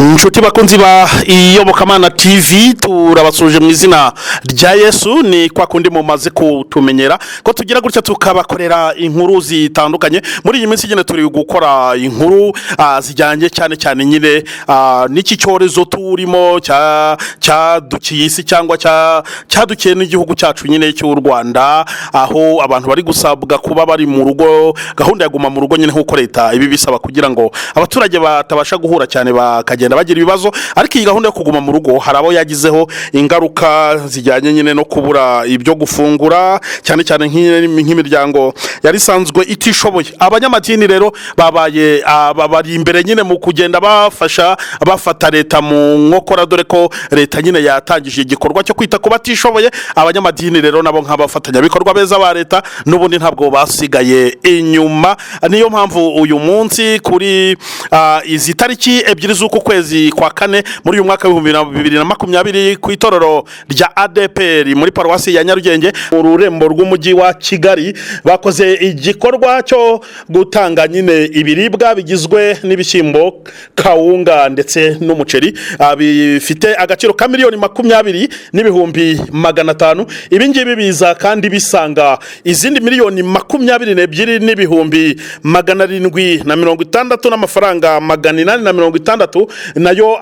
Inshuti bakunzi ba Iyobokamana TV, turabasuje mu izina rya Yesu. Ni kwa kundi mumaze kutumenyera ko tugira gutya tukabakorera inkuru zitandukanye. Muri iyi minsi nyine turi gukora inkuru zijyanye cyane cyane nyine n'iki cyorezo turimo cyadukiye isi cyangwa cyadukiye n'igihugu cyacu nyine cy'u Rwanda, aho abantu bari gusabwa kuba bari mu rugo, gahunda ya guma mu rugo nyine nk'uko leta ibi bisaba kugira ngo abaturage batabasha guhura cyane bakagenda bagira ibibazo. Ariko iyi gahunda yo kuguma mu rugo hari abo yagizeho ingaruka zijyanye nyine no kubura ibyo gufungura, cyane cyane nk'imiryango yari isanzwe itishoboye. Abanyamadini rero babaye bari imbere nyine mu kugenda bafasha, bafata leta mu nkokora, dore ko leta nyine yatangije igikorwa cyo kwita ku batishoboye. Abanyamadini rero nabo nk'abafatanyabikorwa beza ba leta n'ubundi ntabwo basigaye inyuma. Niyo mpamvu uyu munsi kuri izi tariki 2 z'uku kwezi kwa kane muri uyu mwaka w'2020, ku itorero rya ADEPR muri paruwasi ya Nyarugenge mu rurembo rw'umujyi wa Kigali, bakoze igikorwa cyo gutanga nyine ibiribwa bigizwe n'ibishyimbo, kawunga ndetse n'umuceri, bifite agaciro ka 20,500,000. Ibi ngibi biza kandi bisanga izindi 22,760,860 nayo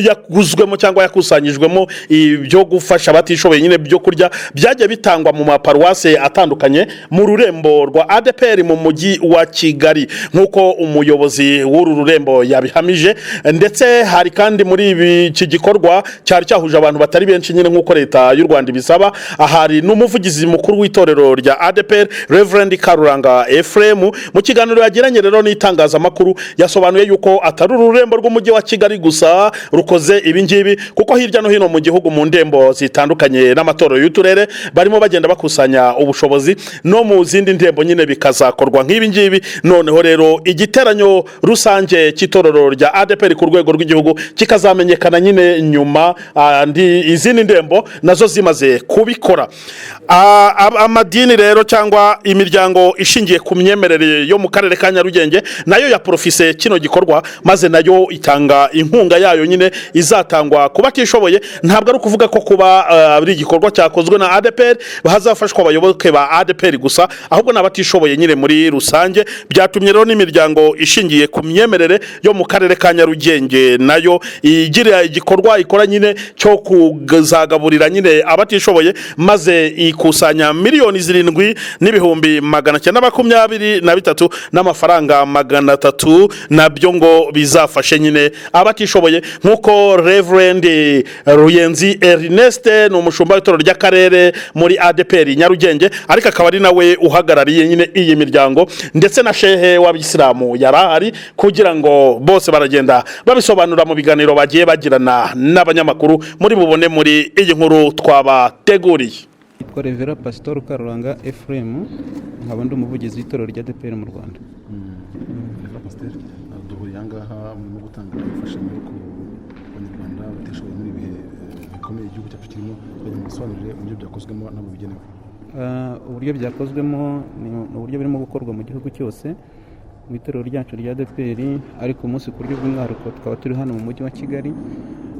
yaguzwemo cyangwa yakusanyijwemo ibyo gufasha abatishoboye nyine, byo kurya byagiye bitangwa mu maparuwase atandukanye mu rurembo rwa ADEPR mu mujyi wa Kigali, nk'uko umuyobozi w'uru rurembo yabihamije. Ndetse hari kandi muri iki gikorwa cyari cyahuje abantu batari benshi nyine nk'uko leta y'u Rwanda ibisaba, hari n'umuvugizi mukuru w'itorero rya ADEPR, Reverend Karuranga Ephraim. Mu kiganiro yagiranye rero n'itangazamakuru, yasobanuye yuko atari ururembo rw'umujyi wa Kigali gusa rukoze ibi ngibi, kuko hirya no hino mu gihugu mu ndembo zitandukanye n'amatorero y'uturere barimo bagenda bakusanya ubushobozi, no mu zindi ndembo nyine bikazakorwa nk'ibi ngibi. Noneho rero igiteranyo rusange cy'itorero rya ADEPR ku rwego rw'igihugu kikazamenyekana nyine nyuma izindi ndembo nazo zimaze kubikora. Amadini rero cyangwa imiryango ishingiye ku myemerere yo mu karere ka Nyarugenge nayo yaporofise kino gikorwa, maze nayo itanga inkunga yayo nyine izatangwa ku batishoboye. Ntabwo ari ukuvuga ko kuba ari igikorwa cyakozwe na ADEPR hazafashwa abayoboke ba ADEPR gusa, ahubwo n'abatishoboye nyine muri rusange. Byatumye rero n'imiryango ishingiye ku myemerere yo mu karere ka Nyarugenge nayo igira igikorwa ikora nyine cyo kuzagaburira nyine abatishoboye, maze ikusanya 7,923,300, nabyo ngo bizafashe nyine abatishoboye, nk'uko Reverend Ruyenzi Ernest, ni umushumba w'itorero ry'akarere muri ADEPR Nyarugenge, ariko akaba ari nawe uhagarariye nyine iyi miryango, ndetse na shehe w'abisilamu yari ahari, kugira ngo bose baragenda babisobanura mu biganiro bagiye bagirana n'abanyamakuru muri bubone muri iyi nkuru twabateguriye. Yitwa Reverend Pasitori Karuranga Ephraim, nkaba ndi umuvugizi w'itorero rya ADEPR mu Rwanda. Reverend Pasiteri, duhuriye aha ngaha murimo gutanga imfashanyo ku banyarwanda batishoboye muri ibi bihe bikomeye igihugu cyacu kirimo. Kugira ngo musobanurire uburyo byakozwemo n'abo bigenewe. Uburyo byakozwemo ni uburyo burimo gukorwa mu gihugu cyose mu itorero ryacu rya ADEPR, ariko umunsi ku buryo bw'umwihariko tukaba turi hano mu mujyi wa Kigali,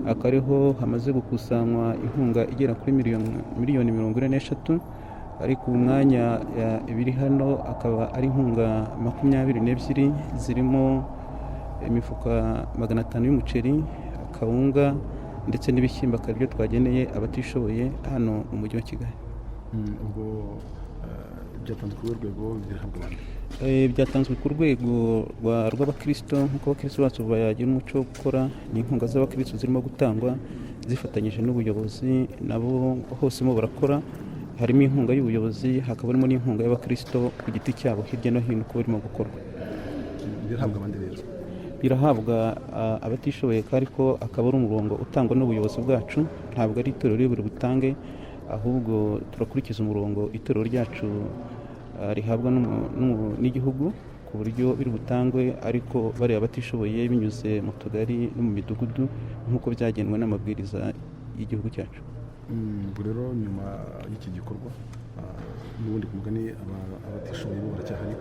akaba ariho hamaze gukusanywa inkunga igera kuri 43,000,000, ariko ubu mwanya ibiri hano akaba ari inkunga 22 zirimo imifuka 500 y'umuceri, akawunga ndetse n'ibishyimbo, akaba ibyo twageneye abatishoboye hano mu mujyi wa Kigali. Ubwo byatanzwe ku rwego birahabwa abantu? Byatanzwe ku rwego rw'abakristo, nk'uko abakristo bacu bagira umuco wo gukora. Ni inkunga z'abakristo zirimo gutangwa zifatanyije n'ubuyobozi, nabo hose mo barakora. Harimo inkunga y'ubuyobozi, hakaba harimo n'inkunga y'abakristo ku giti cyabo hirya no hino uko birimo gukorwa. Birahabwa abandi rero? Birahabwa abatishoboye, ariko akaba ari umurongo utangwa n'ubuyobozi bwacu. Ntabwo ari itorero riri butange, ahubwo turakurikiza umurongo itorero ryacu rihabwa n'igihugu ku buryo biri butangwe, ariko bareba abatishoboye binyuze mu tugari no mu midugudu nk'uko byagenwe n'amabwiriza y'igihugu cyacu. Ubwo rero nyuma y'iki gikorwa, n'ubundi ku mugani abatishoboye bo baracyahari,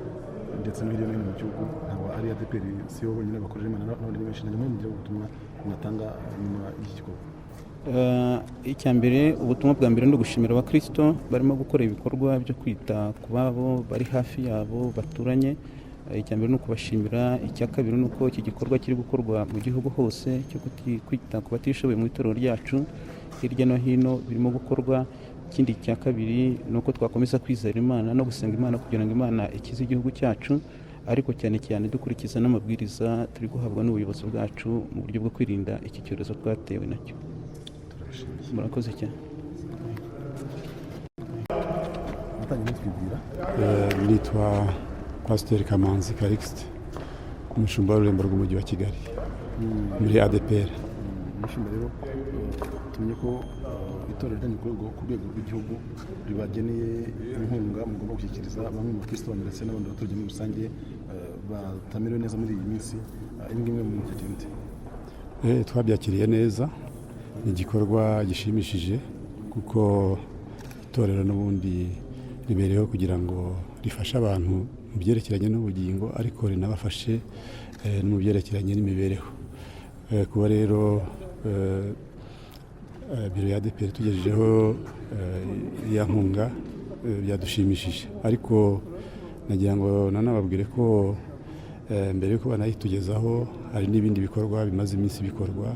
ndetse no hirya no hino mu gihugu. Ntabwo ari ADEPR, si bo bonyine bakorera Imana, n'abandi ni benshi. Ntabwo mugira ubutumwa mwatanga nyuma y'iki gikorwa? Icya mbere, ubutumwa bwa mbere ni ugushimira abakirisito barimo gukora ibikorwa byo kwita ku babo bari hafi yabo baturanye. Icya mbere ni ukubashimira. Icya kabiri ni uko iki gikorwa kiri gukorwa mu gihugu hose cyo kwita ku batishoboye mu itorero ryacu hirya no hino birimo gukorwa. Ikindi cya kabiri ni uko twakomeza kwizera Imana no gusenga Imana kugira ngo Imana ikize igihugu cyacu, ariko cyane cyane dukurikiza n'amabwiriza turi guhabwa n'ubuyobozi bwacu mu buryo bwo kwirinda iki cyorezo twatewe nacyo. Murakoze cyane. Mutangiye mutwibwira. Nitwa Pasiteri Kamanzi Calixte, umushumba w'ururembo rw'umujyi wa Kigali muri ADPR. Umushumba rero, tumenye ko itorero ryanyu ku rwego rw'igihugu ribageneye inkunga mugomba gushyikiriza bamwe mu bakristo banyu ndetse n'abandi baturage muri rusange batamerewe neza muri iyi minsi. Ibi ngibi mu byakiriye mute? Twabyakiriye neza, ni igikorwa gishimishije kuko itorero n'ubundi ribereyeho kugira ngo rifashe abantu mu byerekeranye n'ubugingo, ariko rinabafashe no mu byerekeranye n'imibereho. Kuba rero biro ya ADPR tugejejeho iriya nkunga, byadushimishije, ariko nagira ngo nanababwire ko mbere y'uko banayitugezaho hari n'ibindi bikorwa bimaze iminsi bikorwa,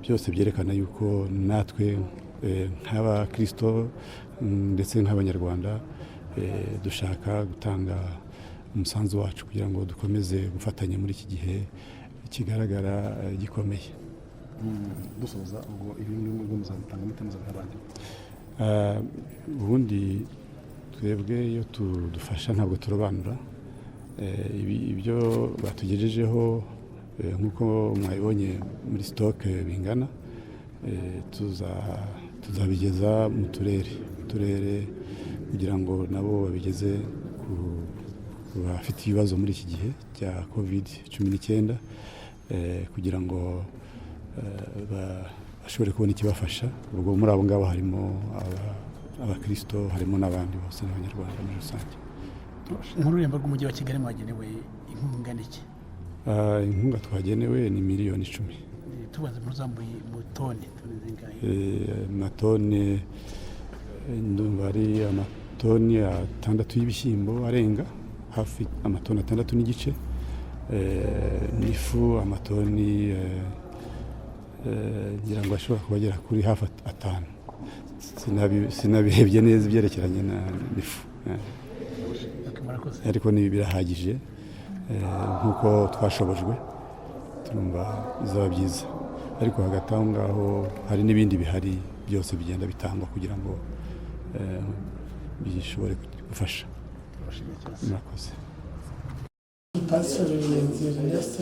byose byerekana yuko natwe nk'abakirisito ndetse nk'abanyarwanda dushaka gutanga umusanzu wacu kugira ngo dukomeze gufatanya muri iki gihe kigaragara gikomeye. Dusoza ubwo, ibi ngibi muzabitanga mute, muzabiha abandi? Ubundi twebwe iyo tudufasha ntabwo turobanura. Ibyo batugejejeho, nk'uko mwabibonye muri stock bingana, tuzabigeza mu turere kugira ngo nabo babigeze ku bafite ibibazo muri iki gihe cya COVID-19, kugira ngo bashobore kubona ikibafasha. Ubwo muri abo ngabo harimo abakirisito, harimo n'abandi bose n'abanyarwanda muri rusange. Nk'ururembo rw'umujyi wa Kigali mwagenewe inkunga ingana iki? Inkunga twagenewe ni miliyoni 10. Tubaze muzambuye mu toni, toni zingahe? Amatoni, ndumva ari amatoni 6 y'ibishyimbo arenga, hafi amatoni 6.5, n'ifu amatoni ngira ngo ashobora kuba agera kuri hafi 5. Sinabirebye neza ibyerekeranye n'ifu. Murakoze. Ariko ni birahagije, nk'uko twashobojwe turumva bizaba byiza, ariko hagati aho ngaho hari n'ibindi bihari byose bigenda bitangwa kugira ngo bishobore gufasha. Murakoze. Pasiteri Ruyenzi Ernest,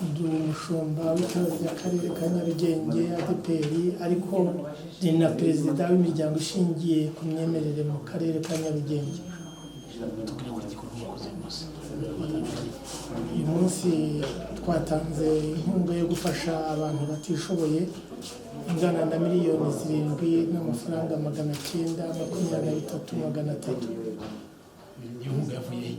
ndi umushumba w'itorero ry'akarere ka Nyarugenge ADPR, ariko ndi na perezida w'imiryango ishingiye ku myemerere mu karere ka Nyarugenge. Tubwire ngo igikorwa mwakoze uyu munsi. Uyu munsi twatanze inkunga yo gufasha abantu batishoboye ingana na miliyoni 7 n'amafaranga 923,300. Iyo nkunga yavuye he?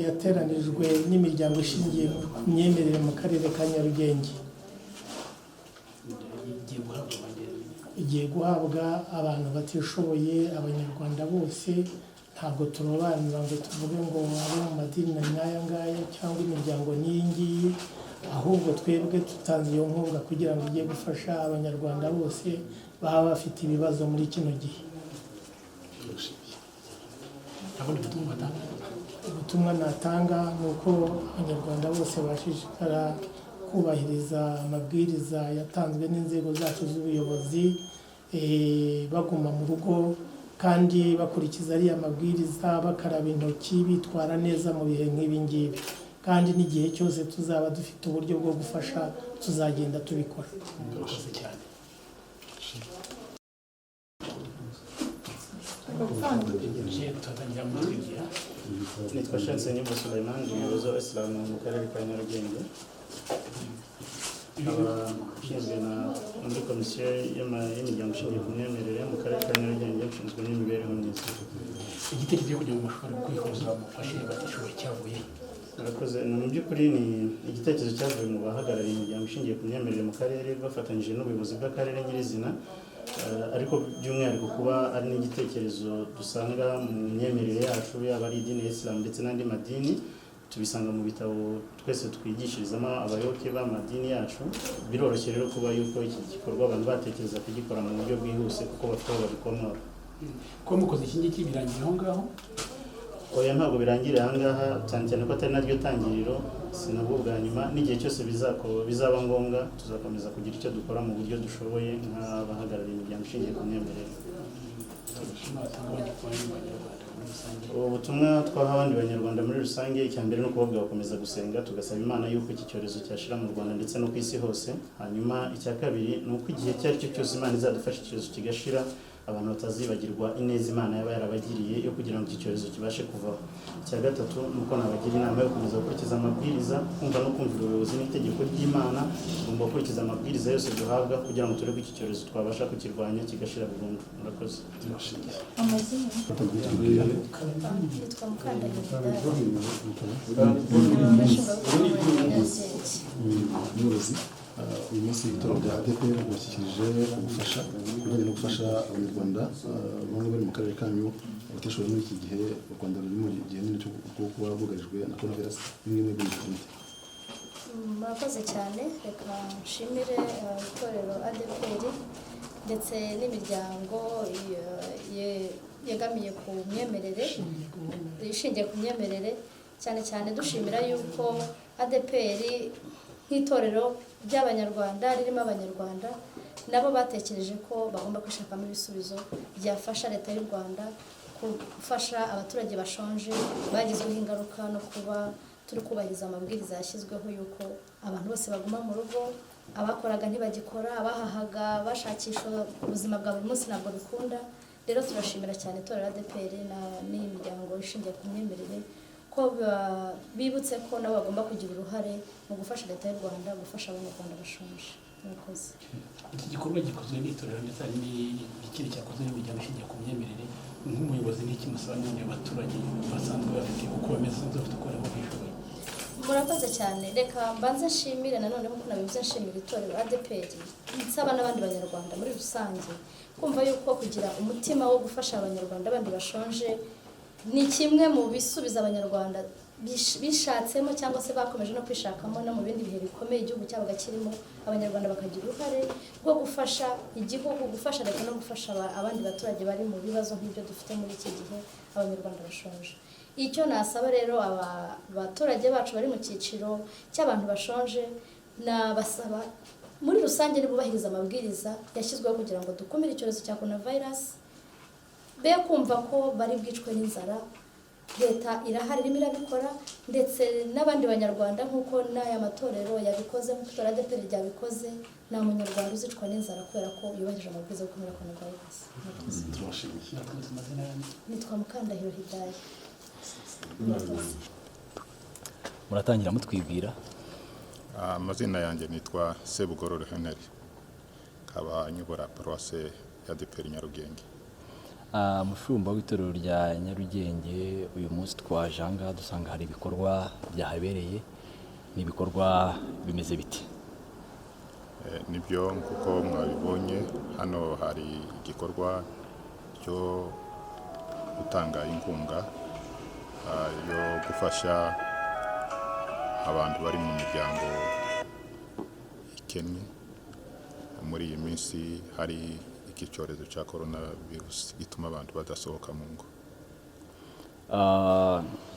Yateranijwe n'imiryango ishingiye ku myemerere mu karere ka Nyarugenge. Igiye guhabwa abandi? Igiye guhabwa abantu batishoboye, abanyarwanda bose. Ntabwo turobanura ngo tuvuge ngo abo mu madini n'aya ngaya cyangwa imiryango n'iyi ngiyi, ahubwo twebwe dutanze iyo nkunga kugira ngo ijye gufasha abanyarwanda bose baba bafite ibibazo muri kino gihe. Ntabwo ubutumwa batanga? Ubutumwa natanga ni uko abanyarwanda bose bashishikara kubahiriza amabwiriza yatanzwe n'inzego zacu z'ubuyobozi, baguma mu rugo kandi bakurikiza ariya mabwiriza, bakaraba intoki, bitwara neza mu bihe nk'ibi ngibi, kandi n'igihe cyose tuzaba dufite uburyo bwo gufasha tuzagenda tubikora. Murakoze cyane. Turatangira mutwigira. Nitwa Shense Nyumba Suleiman, ndi umuyobozi w'abayisilamu mu karere ka Nyarugenge, nkaba nshinzwe na muri komisiyo y'imiryango ishingiye ku myemerere mu karere ka Nyarugenge, nshinzwe n'imibereho myiza. Igitekerezo cyo kugira ngo mushobore kwihuza mufashe abatishoboye cyavuye he? Murakoze. Ni mu by'ukuri ni igitekerezo cyavuye mu bahagarariye imiryango ishingiye ku myemerere mu karere bafatanyije n'ubuyobozi bw'akarere nyirizina. Ariko by'umwihariko kuba ari n'igitekerezo dusanga mu myemerere yacu, yaba ari idini ya Isilamu ndetse n'andi madini, tubisanga mu bitabo twese twigishirizamo abayoboke b'amadini yacu. Biroroshye rero kuba yuko iki gikorwa abantu batekereza kugikora mu buryo bwihuse kuko bafite aho babikomora. Kuba mukoze iki ngiki birangira aho ngaho? Oya, ntabwo birangiriye aha ngaha, cyane cyane ko atari naryo tangiriro, si nabwo bwa nyuma. N'igihe cyose bizaba ngombwa tuzakomeza kugira icyo dukora mu buryo dushoboye nk'abahagarariye imiryango ishingiye ku myemerere. Ubutumwa batanga abandi banyarwanda muri rusange? Ubu butumwa twaha abandi banyarwanda muri rusange, icya mbere ni ukubabwira gukomeza gusenga, tugasaba Imana yuko iki cyorezo cyashira mu Rwanda ndetse no ku isi hose. Hanyuma icya kabiri ni uko igihe icyo ari cyo cyose Imana izadufasha icyorezo kigashira, abantu batazibagirwa ineza Imana yaba yarabagiriye yo kugira ngo iki cyorezo kibashe kuvaho. Icya gatatu ni uko nabagira inama yo gukomeza gukurikiza amabwiriza, kumva no kumvira ubuyobozi n'itegeko ry'Imana. Tugomba gukurikiza amabwiriza yose duhabwa kugira ngo turebe ko iki cyorezo twabasha kukirwanya kigashira burundu. Murakoze. Amazina? Tubwire. Nitwa Mukandagi Hidaya, nshingwabikorwa wa Nyarugenge. Umuyobozi, uyu munsi itorero rya ADEPR bashyikirije ubufasha kubijyanye no gufasha abanyarwanda, bamwe bari mu karere kanyu batishoboye muri iki gihe u Rwanda ruri mu gihe nyine cyo kuba rwugarijwe na coronavirus. Bimwe muri byo bimeze? Murakoze cyane. Reka nshimire itorero ADEPR ndetse n'imiryango yegamiye ku myemerere, ishingiye ku myemerere, cyane cyane dushimira yuko ADEPR nk'itorero ry'abanyarwanda ririmo abanyarwanda nabo batekereje ko bagomba kwishakamo ibisubizo byafasha leta y'u Rwanda gufasha abaturage bashonje bagizweho ingaruka no kuba turi kubahiriza amabwiriza yashyizweho y'uko abantu bose baguma mu rugo. Abakoraga ntibagikora, abahahaga bashakisha ubuzima bwa buri munsi ntabwo bikunda. Rero turashimira cyane itorero ADEPR n'iyi miryango ishingiye ku myemerere ko bibutse ko nabo bagomba kugira uruhare mu gufasha leta y'u Rwanda gufasha abanyarwanda bashonje. Murakoze. Iki gikorwa gikozwe n'itorero ndetse hari n'ikindi cyakozwe n'imiryango ishingiye ku myemerere. Nk'umuyobozi, n'iki musaba n'ubundi abaturage basanzwe bafite uko bameze, basanzwe bafite uko bariho bishoboye? Murakoze cyane. Reka mbanze nshimire nanone, nk'uko nabivuze, nshimira itorero ADEPR, nsaba n'abandi banyarwanda muri rusange kumva yuko kugira umutima wo gufasha abanyarwanda bandi bashonje ni kimwe mu bisubizo abanyarwanda bishatsemo cyangwa se bakomeje no kwishakamo no mu bindi bihe bikomeye igihugu cyabaga kirimo, abanyarwanda bakagira uruhare rwo gufasha igihugu, gufasha leta no gufasha abandi baturage bari mu bibazo nk'ibyo dufite muri iki gihe, abanyarwanda bashonje. Icyo nasaba rero aba baturage bacu bari mu cyiciro cy'abantu bashonje, nabasaba muri rusange nibubahiriza amabwiriza yashyizweho kugira ngo dukumire icyorezo cya coronavirus, be kumva ko bari bwicwe n'inzara. Leta irahari, irimo irabikora, ndetse n'abandi banyarwanda nk'uko n'aya matorero yabikoze, nk'uko itorero ADEPR ryabikoze. Nta munyarwanda uzicwa n'inzara kubera ko yubahirije amabwiriza yo gukumira coronavirus. Murakoze. Turabashimiye. Murakoze. Amazina yanyu? Nitwa Mukandahiro Hidaya. Murakoze. Muratangira mutwibwira. Amazina yanjye nitwa Sebugorore Henry, nkaba nyobora paruwase ya ADEPR Nyarugenge. Mushumba w'itorero rya Nyarugenge, uyu munsi twaje aha ngaha dusanga hari ibikorwa byahabereye. Ni ibikorwa bimeze biti? Nibyo, nk'uko mwabibonye, hano hari igikorwa cyo gutanga inkunga yo gufasha abantu bari mu miryango ikennye muri iyi minsi hari iki cyorezo cya corona virus gituma abantu badasohoka mu ngo.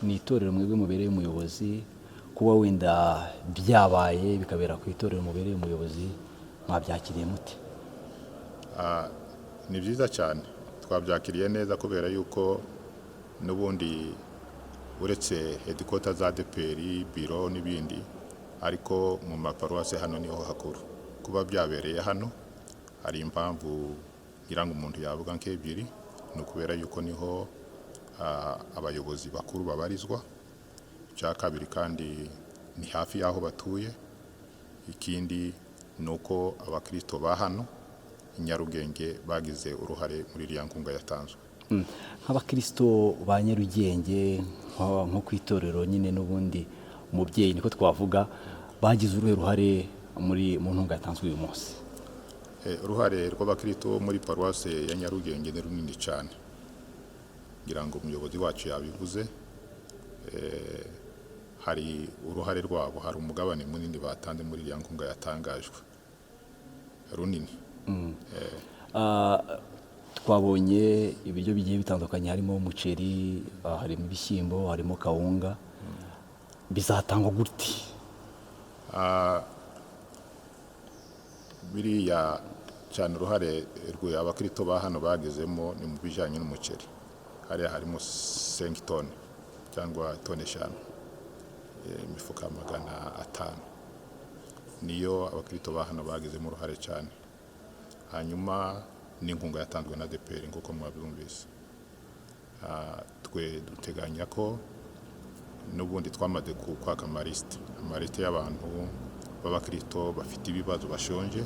Ni itorero mwebwe mubereye umuyobozi. Kuba wenda byabaye bikabera ku itorero mubereye umuyobozi, mwabyakiriye mute? Ni byiza cyane, twabyakiriye neza kubera yuko n'ubundi uretse headquarter za ADEPR, biro n'ibindi, ariko mu maparuwasi hano niho hakuru. Kuba byabereye hano hari impamvu ngira ngo umuntu yavuga nk'ebyiri: ni ukubera yuko niho abayobozi bakuru babarizwa, icya kabiri kandi ni hafi y'aho batuye, ikindi ni uko abakristo ba hano i Nyarugenge bagize uruhare muri iriya nkunga yatanzwe. Nk'abakristo ba Nyarugenge, nko ku itorero nyine n'ubundi Umubyeyi niko twavuga, bagize uruhe ruhare muri mu nkunga yatanzwe uyu munsi? Uruhare rw'abakristo bo muri paruwase ya Nyarugenge ni runini cyane, ngira ngo umuyobozi wacu yabivuze. Hari uruhare rwabo, hari umugabane munini batanze muri iriya nkunga yatangajwe, runini. Twabonye ibiryo bigiye bitandukanye, harimo umuceri, harimo ibishyimbo, harimo kawunga. Bizatangwa gute? Biriya cyane uruhare abakristo ba hano bagezemo ni mu bijyanye n'umuceri. Hariya harimo 5 tone cyangwa tone 5, imifuka 500, niyo abakristo ba hano bagezemo uruhare cyane. Hanyuma n'inkunga yatanzwe na ADEPR nk'uko mwabyumvise. Twe duteganya ko n'ubundi twamaze kwaka amalisite y'abantu b'abakristo bafite ibibazo, bashonje,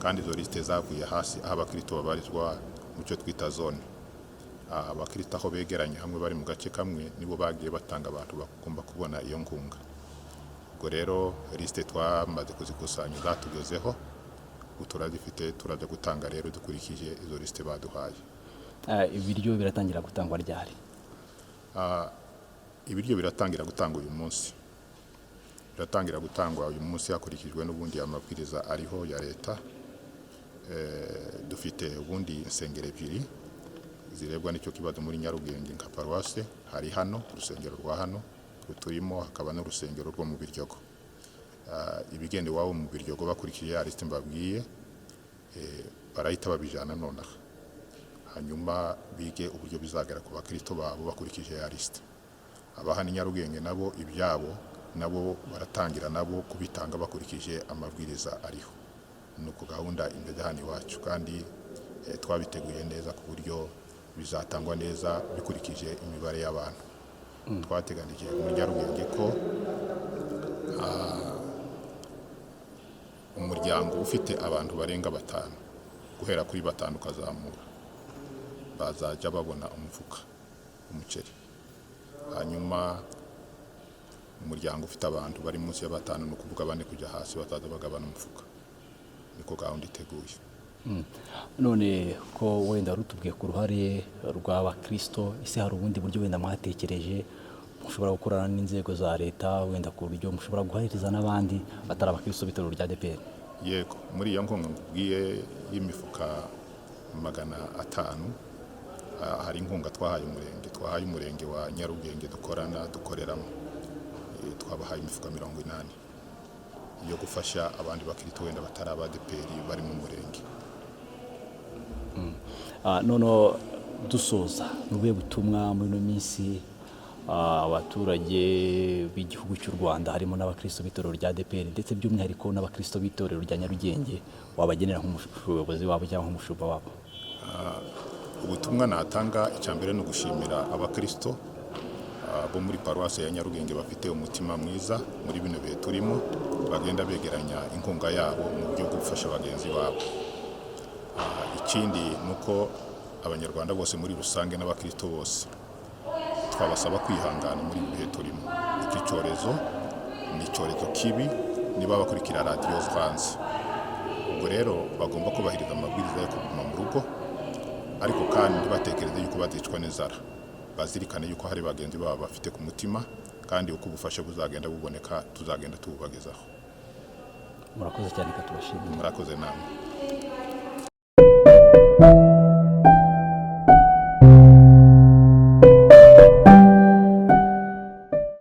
kandi izo lisite zavuye hasi aho abakristo babarizwa mu cyo twita zone. Abakristo aho begeranye hamwe bari mu gace kamwe, nibo bagiye batanga abantu bagomba kubona iyo nkunga. Ubwo rero lisite twamaze kuzikusanya, zatugezeho, ubu turazifite, turajya gutanga rero dukurikije izo lisite baduhaye. Ibiryo biratangira gutangwa ryari? Ibiryo biratangira gutangwa uyu munsi, biratangira gutangwa uyu munsi hakurikijwe n'ubundi amabwiriza ariho ya leta. Dufite ubundi insengero ebyiri zirebwa n'icyo kibazo muri Nyarugenge nka paruwase. Hari hano urusengero rwa hano ruturimo, hakaba n'urusengero rwo mu Biryogo. Ibigenda iwabo mu Biryogo bakurikije ya lisite mbabwiye, barahita babijana nonaha, hanyuma bige uburyo bizagera ku bakristo babo bakurikije ya lisite. Abahana i Nyarugenge nabo ibyabo nabo baratangira nabo kubitanga bakurikije amabwiriza ariho. Ni uko gahunda imeze hano iwacu, kandi twabiteguye neza ku buryo bizatangwa neza bikurikije imibare y'abantu. Twateganije muri Nyarugenge ko umuryango ufite abantu barenga batanu, guhera kuri batanu ukazamura, bazajya babona umufuka umuceri. Hanyuma umuryango ufite abantu bari munsi ya batanu, ni ukuvuga bane kujya hasi, bataza bagabana umufuka. Niko gahunda iteguye. None ko wenda rutubwiye ku ruhare rw'abakristo, ese hari ubundi buryo wenda mwatekereje mushobora gukorana n'inzego za leta, wenda ku buryo mushobora guhereza n'abandi batari abakristo b'itorero rya ADEPR? Yego, muri iyo nkunga nkubwiye y'imifuka 500, hari inkunga twahaye umurenge wa Nyarugenge dukorana, dukoreramo. Twabahaye imifuka 80 yo gufasha abandi bakristo wenda batari aba ADEPR bari mu murenge. Noneho dusoza, ni ubuhe butumwa muri ino minsi abaturage b'igihugu cy'u Rwanda, harimo n'abakristo b'itorero rya ADEPR, ndetse by'umwihariko n'abakristo b'itorero rya Nyarugenge, wabagenera nk'umuyobozi wabo cyangwa nk'umushumba wabo? Ubutumwa natanga, icya mbere ni ugushimira abakristo bo muri paruwasi ya Nyarugenge bafite umutima mwiza muri bino bihe turimo, bagenda begeranya inkunga yabo mu buryo bwo gufasha bagenzi babo. Ikindi ni uko Abanyarwanda bose muri rusange n'abakristo bose twabasaba kwihangana muri ibi bihe turimo. Iki cyorezo ni icyorezo kibi, niba bakurikira radiyo hanze. Ubwo rero bagomba kubahiriza amabwiriza yo kuguma mu rugo, ariko kandi ntibatekereze yuko bazicwa n'inzara. Bazirikane yuko hari bagenzi babo bafite ku mutima, kandi uko ubufasha buzagenda buboneka tuzagenda tububagezaho. Murakoze cyane, katubashimire. Murakoze namwe.